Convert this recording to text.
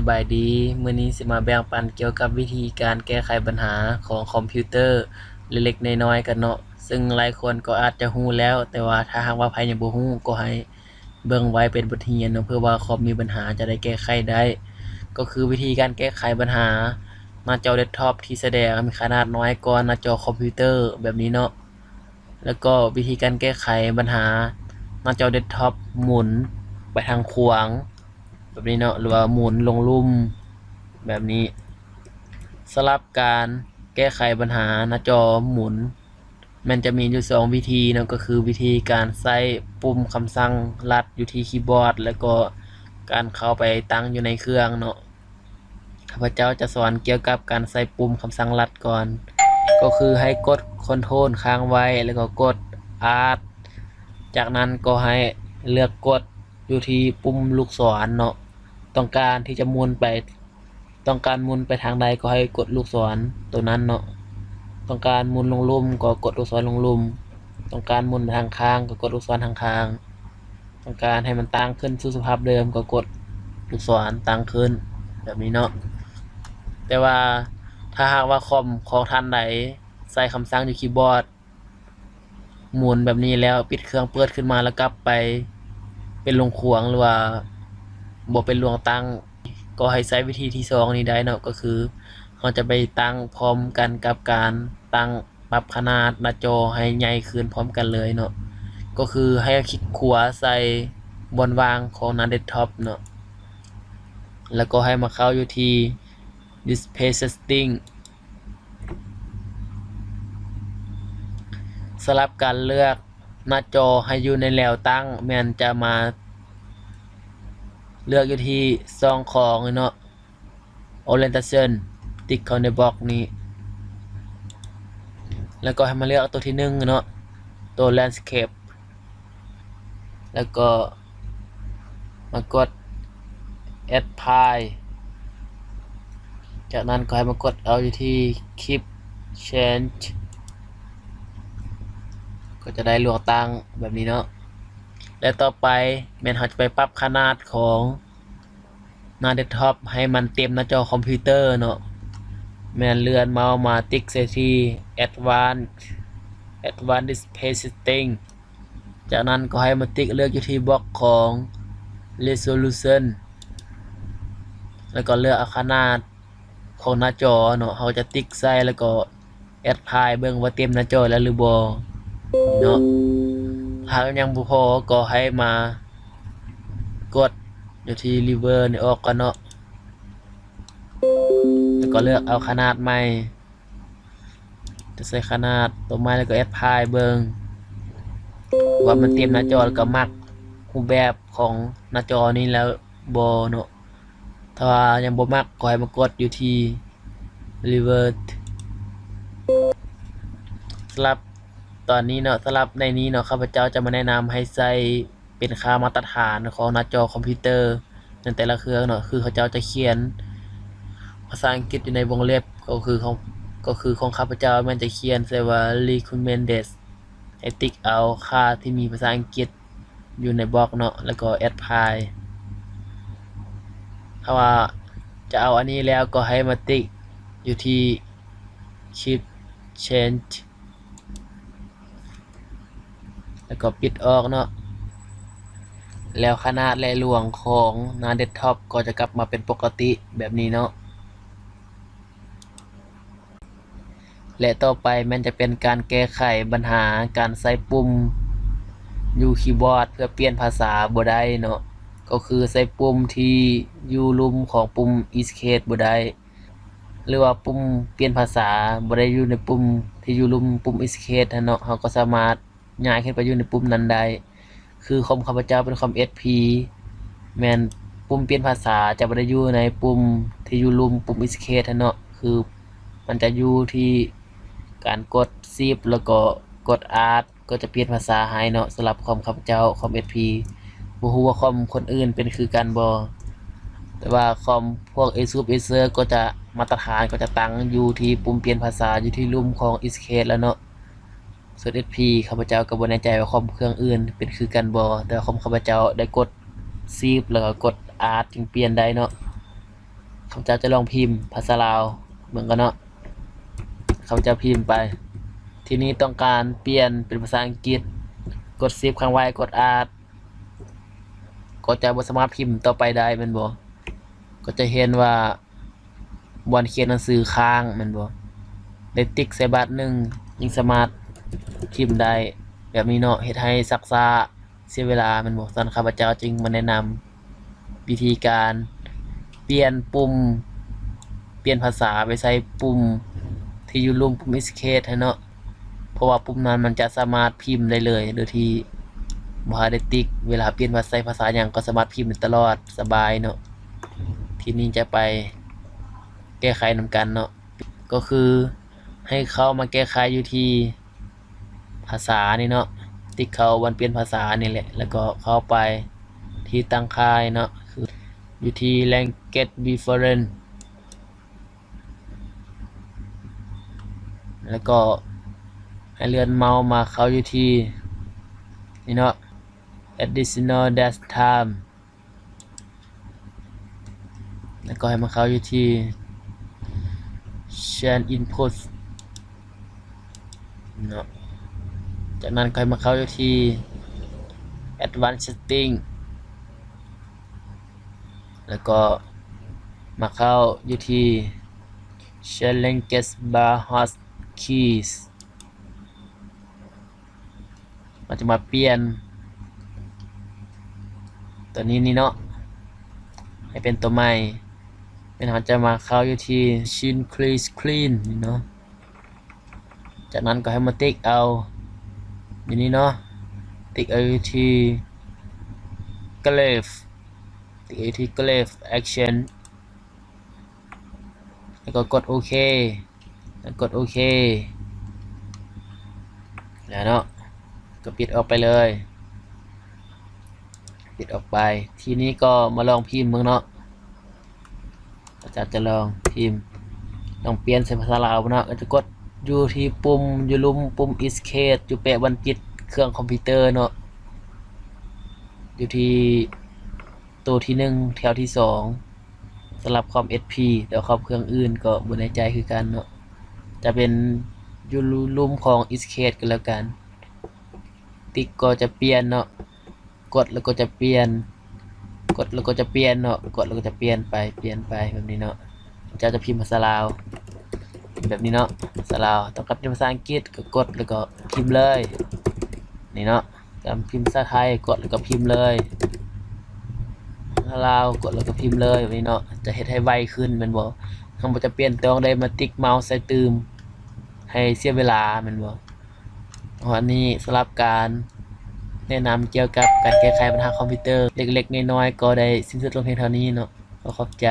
ບາຍດີ, ມື້ນີ້ຊິມາແບ່ງປັນກ່ຽວກັບວິທີການແກ້ໄຂບັນຫາຂອງຄອມພິວເຕີເລັກໆນ້ອຍໆກັນເນາະ, ເຊິ່ງຫຼາຍຄົນກໍອາດຈະຮູ້ແລ້ວ, ແຕ່ວ່າຖ້າຫາກວ່າໃຜຍັງບໍ່ຮູ້ກໍໃຫ້ເບິ່ງໄວ້ເປັນບົດຮຽນເນາະ, ເພື່ອວ່າຄອມມີບັນຫາຈະໄດ້ແກ້ໄຂໄດ້. ກໍຄືວິທີການແກ້ໄຂບັນຫາໜ້າຈໍເດັສທັອບທີ່ສະແດງມີຂະໜາດນ້ອຍກວ່າໜ້າຈໍຄອມພິວເຕີແບບນີ້ເນາະ. ແລ້ວກໍວິທີການແກ້ໄຂບັນຫາໜ້າຈໍເດັສທັອບໝູນໄປທາງຂວາງແບບນີ້ເນາະ ຫຼືວ່າໝູນລົງລຸ່ມແບບນີ້. ສຳລັບການແກ້ໄຂບັນຫາໜ້າຈໍໝູນ ແມ່ນຈະມີຢູ່ສອງວິທີເນາະ, ກໍຄືວິທີການໃຊ້ປຸ່ມຄຳສັ່ງລັດຢູ່ທີ່ຄີບອດ ແລ້ວກໍການເຂົ້າໄປຕັ້ງຢູ່ໃນເຄື່ອງເນາະ. ຂ້າພະເຈົ້າຈະສອນກ່ຽວກັບການໃຊ້ປຸ່ມຄຳສັ່ງລັດກ່ອນ, ກໍຄືໃຫ້ກົດຄອນໂທຣຄ້າງໄວ້ ແລ້ວກໍກົດອາດ, ຈາກນັ້ນກໍໃຫ້ເລືອກກົດຢູ່ທີ່ປຸ່ມລູກສອນເນາະ, ຕ້ອງການທີ່ຈະໝູນໄປ ຕ້ອງການໝູນໄປທາງໃດກໍໃຫ້ກົດລູກສອນໂຕນັ້ນເນາະ, ຕ້ອງການໝູນລົງລຸ່ມກໍກົດລູກສອນລົງລຸ່ມ, ຕ້ອງການໝູນໄປທາງຂ້າງກໍກົດລູກສອນທາງຂ້າງ. ຕ້ອງການໃຫ້ມັນຕັ້ງຄືນສູ່ສະພາບເດີມກໍກົດລູກສອນຕັ້ງຄືນແບບນີ້ເນາະ. ແຕ່ວ່າຖ້າຫາກວ່າຄອມຂອງທ່ານໃດໃຊ້ຄຳສັ່ງຢູ່ຄີບອດ ໝູນແບບນີ້ແລ້ວ ປິດເຄື່ອງເປີດຂຶ້ນມາແລ້ວກັບໄປເປັນລວງຂວາງ ຫຼືວ່າບໍ່ເປັນລວງຕັ້ງ ກໍໃຫ້ໃຊ້ວິທີທີສອງນີ້ໄດ້ເນາະ, ກໍຄືເຮົາຈະໄປຕັ້ງພ້ອມກັນກັບການຕັ້ງ ປັບຂະໜາດໜ້າຈໍໃຫ້ໃຫຍ່ຂຶ້ນພ້ອມກັນເລີຍເນາະ, ກໍຄືໃຫ້ຄລິກຂວາໃສ່ບ່ອນວ່າງຂອງໜ້າເດັສທັອບເນາະ, ແລ້ວກໍໃຫ້ມາເຂົ້າຢູ່ທີ່ Display Setting. ສຳລັບການເລືອກໜ້າຈໍໃຫ້ຢູ່ໃນແນວຕັ້ງ ແມ່ນຈະມາເລືອກຢູ່ທີ່ຊ່ອງຂອງເນາະ Orientation ຕິກເຂົ້າໃນບັອກນີ້ ແລ້ວກໍໃຫ້ມາເລືອກຕົວທີໜຶ່ງເນາະ ຕົວ Landscape ແລ້ວກໍມາກົດ Apply. ຈາກນັ້ນກໍໃຫ້ມາກົດເອົາຢູ່ທີ່ Keep Change ກໍຈະໄດ້ລວງຕັ້ງແບບນີ້ເນາະ. ແລະ ຕໍ່ໄປແມ່ນເຮົາຈະໄປປັບຂະໜາດຂອງໜ້າເດັສທັອບໃຫ້ມັນເຕັມໜ້າຈໍຄອມພິວເຕີເນາະ, ແມ່ນເລື່ອນເມົາສ໌ມາຕິກໃສ່ທີ່ Advanced Advanced Display Setting. ຈາກນັ້ນກໍໃຫ້ມາຕິກເລືອກຢູ່ທີ່ບັອກຂອງ Resolution ແລ້ວກໍເລືອກເອົາຂະໜາດຂອງໜ້າຈໍເນາະ, ເຮົາຈະຕິກໃສ່ແລ້ວກໍ Apply ເບິ່ງວ່າເຕັມໜ້າຈໍແລ້ວຫຼືບໍ່ເນາະ. ຫາກຍັງບໍ່ພໍກໍໃຫ້ມາກົດຢູ່ທີ່ Lever ນີ້ອອກກ່ອນເນາະ, ແລ້ວກໍເລືອກເອົາຂະໜາດໃໝ່. ຈະໃສ່ຂະໜາດຕົວໃໝ່ ແລ້ວກໍ Apply ເບິ່ງວ່າມັນເຕັມໜ້າຈໍ ແລ້ວກໍມັກຮູບແບບຂອງໜ້າຈໍນີ້ແລ້ວບໍ່ເນາະ. ຖ້າວ່າຍັງບໍ່ມັກ ກໍໃຫ້ມາກົດຢູ່ທີ່ Revert. ສຳລັບຕອນນີ້ເນາະ, ສຳລັບໃນນີ້ເນາະ, ຂ້າພະເຈົ້າຈະມາແນະນຳໃຫ້ໃຊ້ ເປັນຄ່າມາດຕະຖານຂອງໜ້າຈໍຄອມພິວເຕີໃນແຕ່ລະເຄື່ອງເນາະ, ຄືເຂົາເຈົ້າຈະຂຽນພາສາອັງກິດຢູ່ໃນວົງເລັບ, ກໍຄືຂອງ ກໍຄືຂອງຂ້າພະເຈົ້າແມ່ນຈະຂຽນໃສ່ວ່າ Recommended ໃຫ້ຕິກເອົາຄ່າທີ່ມີພາສາອັງກິດຢູ່ໃນບັອກເນາະ, ແລ້ວກໍ Apply. ຖ້າວ່າຈະເອົາອັນນີ້ແລ້ວກໍໃຫ້ມາຕິກຢູ່ທີ່ Keep Change. ແລ້ວກໍປິດອອກເນາະ, ແລ້ວຂະໜາດ ແລະ ລວງຂອງໜ້າເດັສທັອບກໍຈະກັບມາເປັນປົກກະຕິແບບນີ້ເນາະ. ແລະ ຕໍ່ໄປແມ່ນຈະເປັນການແກ້ໄຂບັນຫາການໃຊ້ປຸ່ມຢູ່ຄີບອດເພື່ອປ່ຽນພາສາບໍ່ໄດ້ເນາະ, ກໍຄືໃຊ້ປຸ່ມທີ່ຢູ່ລຸ່ມຂອງປຸ່ມ Escape ບໍ່ໄດ້. ຫຼືວ່າປຸ່ມປ່ຽນພາສາບໍ່ໄດ້ຢູ່ໃນປຸ່ມທີ່ຢູ່ລຸ່ມປຸ່ມ Escape ຫັ້ນເນາະ, ເຮົາກໍສາມາດຍ້າຍຂຶ້ນໄປຢູ່ໃນປຸ່ມນັ້ນໄດ້. ຄືຄອມຂ້າພະເຈົ້າເປັນຄອມ ເອັດ ພີ ແມ່ນປຸ່ມປ່ຽນພາສາຈະບໍ່ໄດ້ຢູ່ໃນປຸ່ມທີ່ຢູ່ລຸ່ມປຸ່ມ Escape ຫັ້ນເນາະ, ຄືມັນຈະຢູ່ທີ່ການກົດ Shift ແລ້ວກໍກົດ Alt ກໍຈະປ່ຽນພາສາໃຫ້ເນາະ. ສຳລັບຄອມຂ້າພະເຈົ້າ ຄອມ ເອັດ ພີ ບໍ່ຮູ້ວ່າຄອມຄົນອື່ນເປັນຄືກັນບໍ່, ແຕ່ວ່າຄອມພວກ ASUS Acer ກໍຈະ ມາດຕະຖານກໍຈະຕັ້ງຢູ່ທີ່ປຸ່ມປ່ຽນພາສາ ຢູ່ທີ່ລຸ່ມຂອງ Escape ແລ້ວເນາະ. ສ່ວນ ເອັດ ພີ ຂ້າພະເຈົ້າກໍບໍ່ແນ່ໃຈວ່າຄອມເຄື່ອງອື່ນເປັນຄືກັນບໍ່, ແຕ່ວ່າຄອມຂ້າພະເຈົ້າໄດ້ກົດ Shift ແລ້ວກໍກົດ Alt ຈຶ່ງປ່ຽນໄດ້ເນາະ. ຂ້າພະເຈົ້າຈະລອງພິມພາສາລາວເບິ່ງກ່ອນເນາະ. ຂ້າພະເຈົ້າພິມໄປ. ທີນີ້ຕ້ອງການປ່ຽນເປັນພາສາອັງກິດ, ກົດ Shift ຄ້າງໄວ້, ກົດ Alt ກໍຈະບໍ່ສາມາດພິມຕໍ່ໄປໄດ້ແມ່ນບໍ່? ກໍຈະເຫັນວ່າບ່ອນຂຽນໜັງສືຄ້າງແມ່ນບໍ່? ໄດ້ຕິກໃສ່ບາດໜຶ່ງ ຈຶ່ງສາມາດພິມໄດ້ແບບນີ້ເນາະ, ເຮັດໃຫ້ຊັກຊ້າ ເສຍເວລາແມ່ນບໍ່? ສະນັ້ນ ຂ້າພະເຈົ້າຈຶ່ງມາແນະນຳວິທີການປ່ຽນປຸ່ມ ປ່ຽນພາສາໄປໃສ່ປຸ່ມທີ່ຢູ່ລຸ່ມປຸ່ມ Escape ຫັ້ນເນາະ, ເພາະວ່າປຸ່ມນັ້ນມັນຈະສາມາດພິມໄດ້ເລີຍ ໂດຍທີ່ບໍ່ໄດ້ຕິກ. ເວລາປ່ຽນພາ ໃສ່ພາສາຫຍັງກໍສາມາດພິມໄດ້ຕະຫຼອດ ສະບາຍເນາະ. ທີນີ້ຈະໄປແກ້ໄຂນຳກັນເນາະ, ກໍຄືໃຫ້ເຂົ້າມາແກ້ໄຂຢູ່ທີ່ ພາສານີ້ເນາະ, ຕິກເຂົ້າວັນປ່ຽນພາສານີ້ແຫຼະ ແລ້ວກໍເຂົ້າໄປທີ່ຕັ້ງຄ່າເນາະ, ຄືຢູ່ທີ່ Language Preference ແລ້ວກໍໃຫ້ເລື່ອນເມົາສ໌ມາເຂົ້າຢູ່ທີ່ນີ້ເນາະ Additional Dash Time ແລ້ວກໍໃຫ້ມາເຂົ້າຢູ່ທີ່ Change Input ເນາະ, ຈາກນັ້ນກໍໃຫ້ມາເຂົ້າຢູ່ທີ່ Advanced Setting ແລ້ວກໍມາເຂົ້າຢູ່ທີ່ Change Language Bar Hotkeys. ເຮົາຈະມາປ່ຽນຕົວນີ້ນີ້ເນາະ ໃຫ້ເປັນຕົວໃໝ່, ແມ່ນເຮົາຈະມາເຂົ້າຢູ່ທີ່ Sync Clean Screen ນີ້ເນາະ, ຈາກນັ້ນກໍໃຫ້ມາຕິກເອົາຢູ່ນີ້ເນາະ, ຕິກເອົາຢູ່ທີ່ Graph ຕິກເອົາຢູ່ທີ່ Graph Action ແລ້ວກໍກົດໂອເຄ ແລ້ວກົດໂອເຄ ແລ້ວເນາະ ກໍປິດອອກໄປເລີຍ ປິດອອກໄປ. ທີນີ້ກໍມາລອງພິມເບິ່ງເນາະ, ອາຈານຈະລອງພິມ ລອງປ່ຽນໃສ່ພາສາລາວເນາະ, ກໍຈະກົດຢູ່ທີ່ປຸ່ມ ຢູ່ລຸ່ມປຸ່ມ Escape ຢູ່ແປະວັນຈິດເຄື່ອງຄອມພິວເຕີເນາະ, ຢູ່ທີ່ ໂຕທີໜຶ່ງ ແຖວທີສອງ ສຳລັບຄອມ HP ແຕ່ວ່າຄອມເຄື່ອງອື່ນກໍບໍ່ແນ່ໃຈຄືກັນເນາະ, ຈະເປັນຢູ່ລຸ່ມຂອງ Escape ກໍແລ້ວກັນ. ຕິກກໍຈະປ່ຽນເນາະ, ກົດແລ້ວກໍຈະປ່ຽນ, ກົດແລ້ວກໍຈະປ່ຽນເນາະ, ກົດແລ້ວກໍຈະປ່ຽນໄປ ປ່ຽນໄປແບບນີ້ເນາະ. ເຈົ້າຈະພິມພາສາລາວແບບນີ້ເນາະ, ພາສາລາວ, ຕ້ອງການພິມພາສາອັງກິດກໍກົດແລ້ວກໍພິມເລີຍ ນີ້ເນາະ. ການພິມພາສາໄທ ກົດແລ້ວກໍພິມເລີຍ, ພາສາລາວ ກົດແລ້ວກໍພິມເລີຍ ແບບນີ້ເນາະ, ຈະເຮັດໃຫ້ໄວຂຶ້ນແມ່ນບໍ່? ເຮົາບໍ່ຈຳເປັນຕ້ອງໄດ້ມາຕິກເມົາສ໌ໃສ່ຕື່ມໃຫ້ເສຍເວລາແມ່ນບໍ່? ເອົາ ອັນນີ້ສຳລັບການແນະນຳກ່ຽວກັບການແກ້ໄຂບັນຫາຄອມພິວເຕີເລັກໆນ້ອຍໆ ກໍໄດ້ສິ້ນສຸດລົງພຽງເທົ່ານີ້ເນາະ. ຂໍຂອບໃຈ.